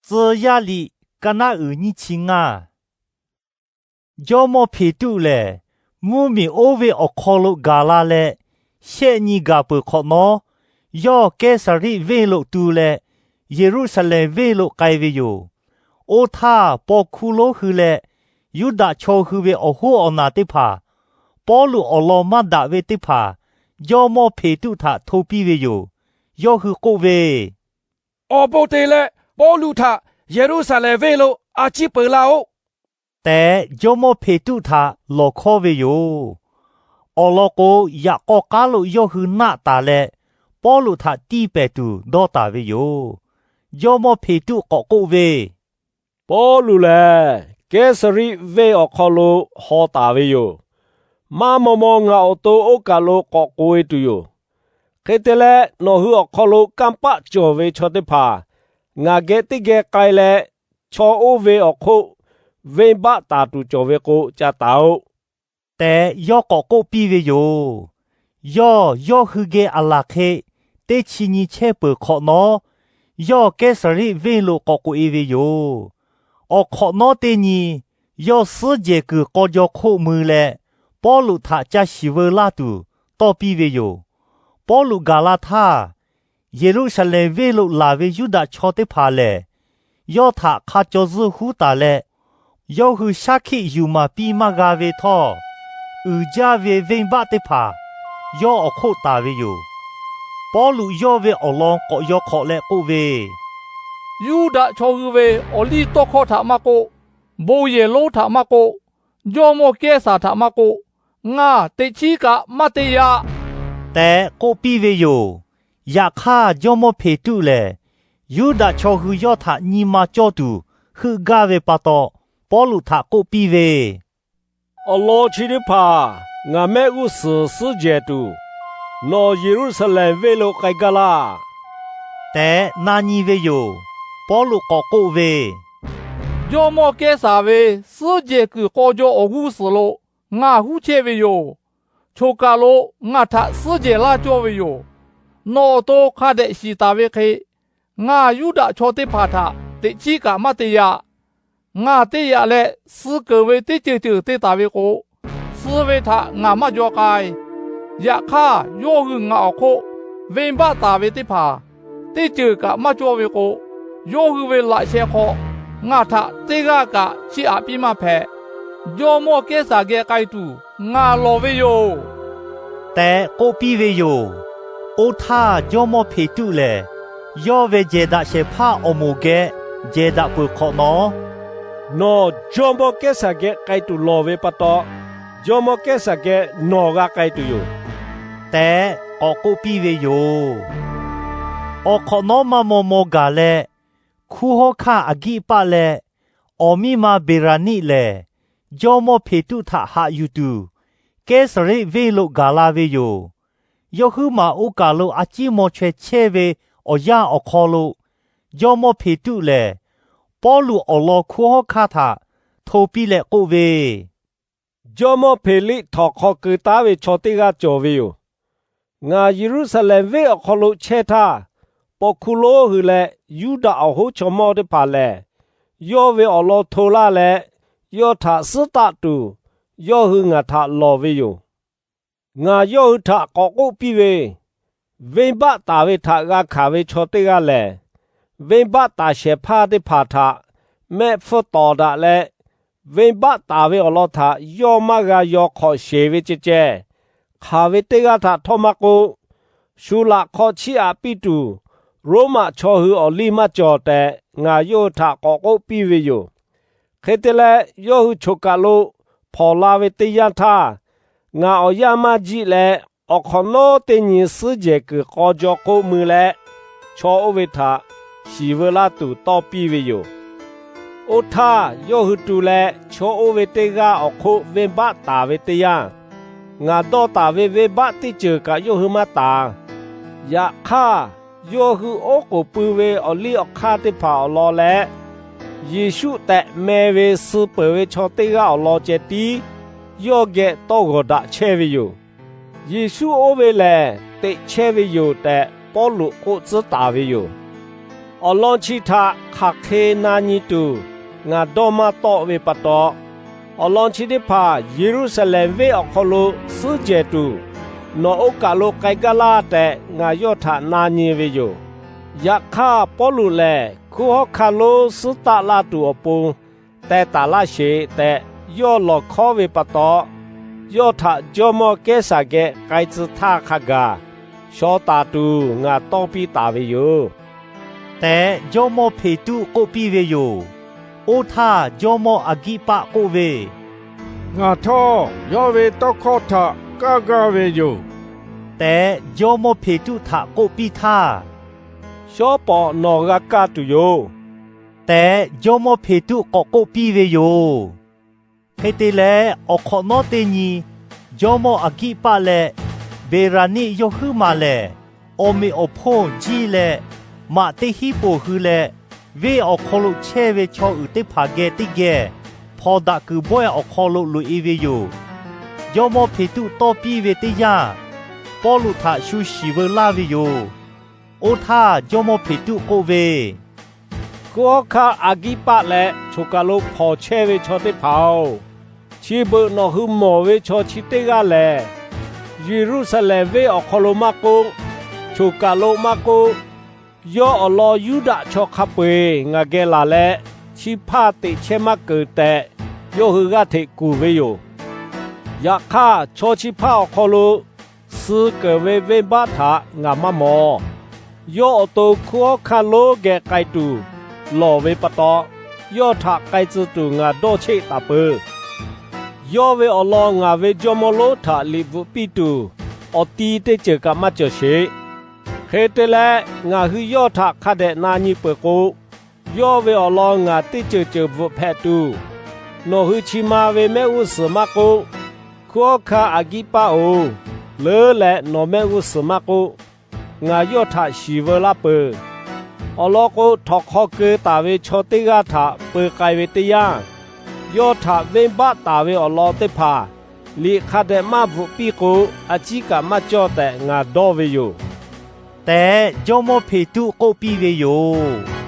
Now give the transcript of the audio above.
Tcuh yaˇ liꞈ, ka naˆ uiˍ nyiˇ chi ngaˇ. Jawˇmawˇ Hpeˍtuˆ lehˬ, mvuhˇmiˬ oˇ ve awˬ hk'aw lo gaˬ la leh, shehˆ nyi gaˬ peuˬ hk'awꞈ nawˉ, yawˇ Kehˉsaˍriˆ venˇ lo tu leh, Yeˍruˆsaˍlehnˍ venˇ lo k'ai ve yoˬ. Oˇ htaˇ, paw hkuˇ lonˉ hui leh Yuˇdaꞈ chaw hui ve awˬ hoˉ awˬ naˬ teˇ hpaˍ, Pawˇluꞈ awˬ lawn maˇ daꞈ ve teˇ hpaˍ jawˇmawˇ Hpeˍtuˆ htaꞈ hto piˇ ve yoˬ. Yawˇ hui k'oˆ ve, Awˬ bon te leh Pawˇluꞈ htaꞈ Yeˍruˆsaˍlehnˍ venˇ lo a ciˉ peuˬ laˇ-oˆ tehꞈ, jawˇmawˇ Hpeˍtuˆ htaꞈ lawˬ hkawˇ ve yoˬ. Awˬ lawn k'o, yaꞈ k'aw k'aˉ lo yawˇ hui naˆ taˍ leh, Pawˇluꞈ htaꞈ tiˇ pehˍ tuˬ dawˇ taˍ ve yoˬ. Jawˇmawˇ Hpeˍtuˆ k'awꞈ k'oˆ ve, Pawˇluꞈ lehˬ, Kehˉsaˍriˆ venˇ awˬ hk'aw lo haw taˍ ve yoˬ. Maˇ maw maw ngaˬ awˬ to oˇ kaˬ lo k'awꞈ k'oꞈ-e tuˬ yoˬ. Hk'e te leh, nawˬ hui awˬ hk'aw lo kanˇ paˆ cawˬ ve chaw teˇ hpaˍ ngaˬ geh teˇ geh k'ai leh, chaw oˇ ve awˬ hk'oˆ venˇbaˆ taˍ tuˬ cawˬ ve k'o, ca taˍ-oꞈ tehꞈ, yawˇ k'awꞈ k'oˆ piˇ ve yoˬ. Yawˇ yawˇ hui geh aˬ laˬ hk'e teˇ chi nyi chehˇ peuˬ hk'awꞈ nawˉ, yawˇ Kehˉsaˍriˆ venˇ lo k'awꞈ k'oꞈ-e ve yoˬ. Awˬ hk'awꞈ nawˉ teˇ nyi, yawˇ suhˉ jehˬ kuiˬ k'aw jaw hk'oˆ mui leh, Pawˇluꞈ htaꞈ ca shiˍ veu laˇ tuˬ tawˇ piˇ ve yoˬ. Pawˇluꞈ gaˬ la htaˇ, Yeˍruˆsaˍlehnˍ venˇ lo laˬ ve Yuˇdaꞈ chaw teˇ hpaˍ lehˬ, yawˇ htaꞈ hk'a caw zuhˇ huˉ taˍ leh, yawˇ hui shaˉ hkiˆ yuˬ maˍ piˇ maˇ g'a ve htawˇ, uiˍ jaˇ ve venˇbaˆ teˇ hpaˍ yawˇ awˬ hk'oˆ taˍ ve yoˬ. Pawˇluꞈ yawˇ ve awˬ lawn k'awꞈ yaw hk'awꞈ leh k'oˆ ve, Yuˇdaꞈ chaw hui ve awˬliˇtawˇhkawˇ htaꞈ maˇ k'oˆ, bon yehˬ lonˉ htaꞈ maˇ k'oˆ, jawˇmawˇ Kehˉsaˍ htaꞈ maˇ k'oˆ, ngaˬ teꞈ chiˉ kaꞈ maˇ te yaꞈ tehꞈ k'oˆ piˇ ve yoˬ. Yaꞈ hk'aˇ, jawˇmawˇ Hpeˍtuˆ lehˬ, Yuˇdaꞈ chaw hui yawˇ htaꞈ nyi ma cawˇ tuˬ heuˆ gaˇ ve pa taw, Pawˇluꞈ htaꞈ k'oˆ piˇ ve, Awˬ lawn chi teˇ hpaˍ ngaˬ mehˆ g'uˇ suhˍ suhˉ jehˬ tuˬ, nawˬ Yeˍruˆsaˍlehnˍ venˇ lo k'ai gaˇ laˇ tehꞈ na nyi ve yoˬ. Pawˇluꞈ k'awꞈ k'oˆ ve, Jawˇmawˇ Kehˉsaˍ ve suhˉ jehˬ kuiˬ k'aw jaw awˬ g'uˇ suhˍ lo ngaˬ huˉ chehˇ ve yoˬ. Choˬ kaˬ lo ngaˬ htaꞈ suhˉ jehˬ laˇ cawˇ ve yoˬ. Nawˬ awˬ to hk'a dehꞈ shiˍ taˍ ve hk'e, ngaˬ Yuˇdaꞈ chaw teˇ hpaˍ htaꞈ teꞈ chiˉ kaꞈ maˇ te yaꞈ. Ngaˬ te yaꞈ leh, suh keunˍ ve teˇ ceuˬ ceuˬ te taˍ ve k'o, suh ve htaꞈ ngaˬ maˇ jaw k'ai. Yaꞈ hk'aˇ, yawˇ hui ngaˬ awˬ hk'oˆ venˇbaˆ taˍ ve teˇ hpaˍ teˇ ceuˬ kaꞈ maˇ cawˇ ve k'o, yawˇ hui ve laꞈ sheh hk'aw ngaˬ htaꞈ teˇ g'aˇ kaꞈ chiˇ aꞈ piˇ maˇ hpehꞈ. Jawˇmawˇ Kehˉsaˍ geh k'ai tuˬ ngaˬ lawˬ ve yoˬ tehꞈ k'oˆ piˇ ve yoˬ. Oˇ htaˇ, jawˇmawˇ Hpeˍtuˆ lehˬ, yawˇ ve jehˬ daꞈ shehˍ hpaˇ awˬ moˍ geh jehˬ daꞈ peuˬ hk'awꞈ nawˉ, Nawˬ jawˇmawˇ Kehˉsaˍ geh k'ai tuˬ lawˬ ve pa taw, jawˇmawˇ Kehˉsaˍ geh nawˬ g'a k'ai tuˬ yoˬ tehꞈ k'awꞈ k'oˆ piˇ ve yoˬ. Awˬ hk'awꞈ nawˉ maˇ maw maw gaˬ leh, hkunˉ hawˉ hkanˇ Aˍgiˆpaˆ leh awˬ miˇ ma Beˍraˍniˆ lehˬ, jawˇmawˇ Hpeˍtuˆ htaꞈ haꞈ yuˬ tuˬ, Kehˉsaˍriˆ venˇ lo gaˬ la ve yoˬ. Yawˇ huiˉ maˬ oˇ kaˬ lo a ciˉ maw chaweh chehˇ ve awˬ yanˇ awˬ hk'aw lo, jawˇmawˇ Hpeˍtuˆ lehˬ, Pawˇluꞈ awˬ lawn hkunˉ hawˉ hkanˇ htaꞈ hto piˇ leh k'oˆ ve, Jawˇmawˇ Hpeˍliˆ htawnˍ hk'aw keu taˉ ve chaw teˇ g'aˇ cawˬ ve yoˬ. Ngaˬ Yeˍruˆsaˍlehnˍ venˇ awˬ hk'aw lo chehˇ htaˇ, paw hkuˇ lonˉ hui leh Yuˇdaꞈ awˬ hoˉ chaw mawˇ teˇ hpaˍ lehˬ, yawˇ ve awˬ lawn hto laˇ leh, yawˇ htaꞈ suhˉ taˆ tuˬ, yawˇ hui ngaˬ htaꞈ lawˬ ve yoˬ. Ngaˬ yawˇ hui htaꞈ k'awꞈ k'oˆ piˇ ve, Venˇbaˆ taˍ ve htaꞈ g'a hkanˍ ve chaw teˇ g'aˇ lehˬ, venˇbaˆ taˍ shehˍ hpaˇ teˇ hpaˍ htaꞈ mehˆ hpfuhˇ tawˍ daꞈ leh, venˇbaˆ taˍ ve awˬ lawn htaꞈ yawˇ maˇ g'a yaw hk'awꞈ sheˍ ve ceh ceh, hk'aˬ ve teˇ g'aˇ htaꞈ htawˇ maˇ k'oˆ, shu laꞈ hk'aw chiˇ aꞈ piˇ tuˬ, Roˉmaꞈ chaw hui awˬ liˇ maˇ cawˬ tehꞈ, ngaˬ yawˇ hui htaꞈ k'awꞈ k'oˆ piˇ ve yoˬ. Hk'e te leh, yawˇ hui choˬ kaˬ lo hpawnˬ la ve teˇ yanˇ htaˇ, ngaˬ awˬ yanˇ maˇ jiˆ leh, awˬ hk'awꞈ nawˉ teˇ nyi suhˉ jehˬ kuiˬ k'aw jaw hk'oˆ mui leh, chaw oˇ ve htaꞈ shiˍ veu laˇ tuˬ tawˇ piˇ ve yoˬ. Oˇ htaˇ, yawˇ hui tu leh chaw oˇ ve teˇ g'aˇ awˬ hk'oˆ venˇbaˆ taˍ ve teˇ yanˇ, ngaˬ dawˇ taˍ ve venˇbaˆ teˇ ceuˬ kaꞈ yawˇ hui maˇ taˍ. Yaꞈ hk'aˇ, yawˇ hui oˉ k'oˍ pui ve awˬ liˇ awˬ hk'aˇ teˇ hpaˍ awˬ lawn leh, Yeˍsuˆ tehꞈ meh ve suh peuˬ ve chaw teˇ g'aˇ awˬ lawn ceh tiˉ yawˇ geh tawˇ g'awˬ daꞈ chehˇ ve yoˬ. Yeˍsuˆ oˇ ve lehˬ, teꞈ chehˇ ve yoˬ tehꞈ, Pawˇluꞈ k'oˆ tcuhˉ taˍ ve yoˬ. Awˬ lawn chi htaꞈ hk'aˬ hk'e na nyi tuˬ ngaˬ dawˇ maˇ tawˆ ve pa taw, awˬ lawn chi teˇ hpaˍ Yeˍruˆsaˍlehnˍ venˇ awˬ hk'aw lo suhˉ jehˬ tuˬ, nawˬ oˇ kaˬ lo k'ai gaˇ laˇ tehꞈ ngaˬ yawˇ htaꞈ na nyi ve yoˬ. Yaꞈ hk'aˇ, Pawˇluꞈ lehˬ hkunˉ hawˉ hkanˇ lonˉ suhˉ taˆ laˇ tuˬ awˬ pon teh taˍ laˇ sheˍ tehꞈ yawˇ lawˬ hkawˉ ve pa taw, yawˇ htaꞈ jawˇmawˇ Kehˉsaˍ geh k'ai tcuh htaˇ hk'a gaˬ shaw taˍ tuˬ ngaˬ tawˇ piˇ taˍ ve yoˬ tehꞈ, jawˇmawˇ Hpeˍtuˆ k'oˆ piˇ ve yoˬ. Oˇ htaˇ, jawˇmawˇ Aˍgiˆpaˆ k'oˆ ve, Ngaˬ htawˇ yawˇ ve tawˇ hkawˇ htaꞈ kaˇ gaˇ ve yoˬ tehꞈ, jawˇmawˇ Hpeˍtuˆ htaꞈ k'oˆ piˇ htaˇ, Shawˉ pawˍ nawˬ g'a kaˇ tuˬ yoˬ tehꞈ, jawˇmawˇ Hpeˍtuˆ k'awꞈ k'oˆ piˇ ve yoˬ. Hk'e te leh, awˬ hk'awꞈ nawˉ teˇ nyi jawˇmawˇ Aˍgiˆpaˆ leh Beˍraˍniˆ yawˇ huiˉ maˬ lehˬ, awˬ meꞈ awˬ hponˇ jiˇ leh maꞈ teˇ hinˉ poˬ hui leh, venˇ awˬ hk'aw lo chehˇ ve chaw uiˍ teˇ hpaˍ geh teˇ geh hpawnˬ daꞈ kuiˬ bawehˇ awˬ hk'aw lo loꞈ e ve yoˬ. Jawˇmawˇ Hpeˍtuˆ tawˇ piˇ ve teˇ yanˇ, Pawˇluꞈ htaꞈ shu shiˍ veu laˇ ve yoˬ. Oˇ htaˇ, jawˇmawˇ Hpeˍtuˆ k'oˆ ve, Hkunˉ hawˉ hkanˇ Aˍgiˆpaˆ leh choˬ kaˬ lo hpawnˬ chehˇ ve chaw teˇ hpaˍ-oˬ, chi beuꞈ nawˬ hui mawˬ ve chaw chi teˇ g'aˇ lehˬ, Yeˍruˆsaˍlehnˍ venˇ awˬ hk'aw lo maˇ k'oˆ, choˬ kaˬ lo maˇ k'oˆ, yawˇ awˬ lawn Yuˇdaꞈ chaw hk'a peu-eˬ ngaˬ geh laˬ leh, chi hpaˇ teꞈ chehˇ maˇ keunˍ tehꞈ, yawˇ hui g'aˇ hteꞈ kuˬ ve yoˬ. Yaꞈ hk'aˇ, chaw chi hpaˇ awˬ hk'aw lo suh keunˍ ve venˇbaˆ htaꞈ ngaˬ maˇ mawˬ. Yawˇ awˬ to hkunˉ hawˉ hkanˇ lonˉ geh k'ai tuˬ lawˬ ve pa taw, yawˇ htaꞈ k'ai tcuh tuˬ ngaˬ dawˇ cheˆ taˍ peuˬ. Yawˇ ve awˬ lawn ngaˬ ve jawˇmawˇ lonˉ htaꞈ liꞈ bvuhꞈ piˇ tuˬ, awˬ ti teˇ ceuˬ kaꞈ maˇ cawˬ sheˍ. Hk'e te leh, ngaˬ hui yawˇ htaꞈ hk'a dehꞈ na nyi peuˬ k'o, yawˇ ve awˬ lawn ngaˬ teˇ ceuˬ ceuˬ bvuhꞈ hpehꞈ tuˬ, nawˬ hui chi ma ve mehˆ g'uˇ suhˍ maˇ k'oˆ, hkunˉ hawˉ hkanˇ Aˍgiˆpaˆ-oˬ, leuˉ leh nawˬ mehˆ g'uˇ suhˍ maˇ k'oˆ, ngaˬ yawˇ htaꞈ shiˍ veu laˇ peuˬ. Awˬ lawn k'o, htawnˍ hk'aw keu taˍ ve chaw teˇ g'aˇ htaꞈ peu k'ai ve teˇ yanˇ, yawˇ htaꞈ venˇbaˆ taˍ ve awˬ lawn teˇ hpaˍ liꞈ hk'a dehꞈ maˇ bvuhꞈ piˇ k'o, a ciˉ kaꞈ maˇ cawˇ tehꞈ ngaˬ dawˇ ve yoˬ tehꞈ, jawˇmawˇ Hpeˍtuˆ k'oˆ piˇ ve yoˬ.